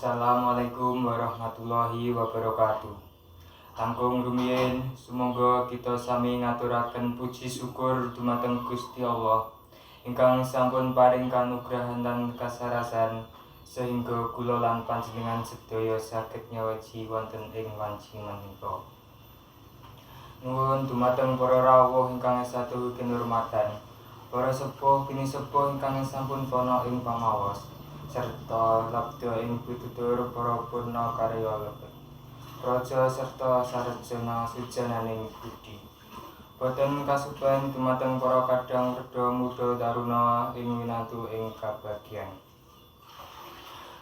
Assalamualaikum warahmatullahi wabarakatuh. Langkung rumiyin sumangga kita sami ngaturaken puji syukur dumateng Gusti Allah ingkang sampun paring kanugrahan lan kasarasan sehingga kula lan panjenengan sedaya saged nyawaji wonten ing wanci menika. Nuwun dumateng para rawuh ingkang satu kinurmatan, para sepuh pinisepuh ingkang sampun pana ing pamaos, serta labda ing pitutur para purna karya lebet praja serta sarjana sujananing budi. Boten kasupen dumateng para kadang werda muda taruna ing winantu ing kabagyan.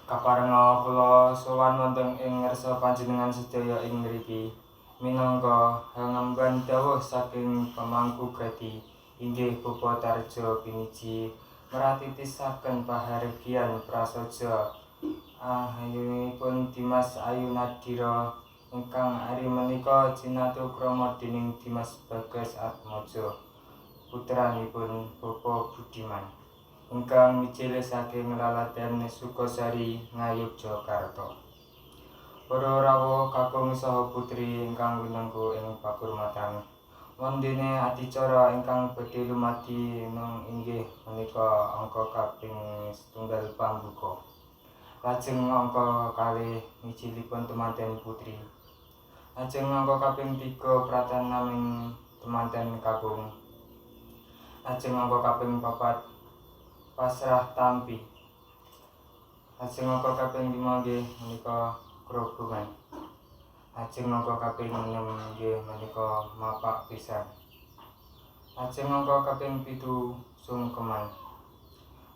Kaparenga kula sowan wonten ing ngarsa panjenengan sedaya ing mriki minangka hangemban dawuh saking pemangku gati inggih Bapak Tarjo Piniji meratitisaken pahargyan prasaja angayunipun Dimas Ayu Nadira ingkang ari menika cinatu krama dening Dimas Bagas Atmaja, putranipun Bapak Budiman ingkang mijil saking Laladan Sukasari, Ngayogyakarta. Para rawuh kakung saha putri ingkang winengku ing pakurmatan, wondene adicara ingkang badhe lumadi mung inggih menika angka kaping setunggal pambuka, lajeng angka kalih mijilipun temanten putri, lajeng angka kaping 3 pratananing temanten kakung, lajeng angka kaping 4 pasrah tampi, lajeng angka kaping 5 nggih menika grobongan, lajeng angka kaping 6 nggih menika mapak pisan, lajeng angka kaping 7 sungkeman,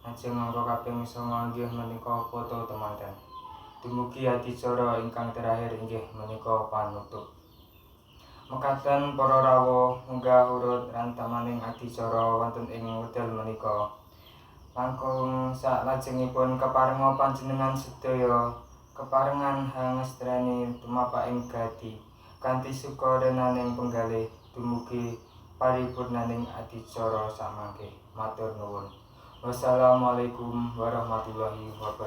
lajeng angka kaping 9 nggih menika foto temanten. Dumugi adicara ingkang terakhir inggih menika panutup. Mekaten para rawuh, munggah urut rantemaning adicara wonten ing wekdal menika. Langkung saklajengipun keparenga panjenengan sedaya keparengan hangestreni tumapaking gati kanthi sukarenaning penggalih dumugi paripurnaning adicara samangke. Matur nuwun. Wassalamualaikum warahmatullahi wabarakatuh.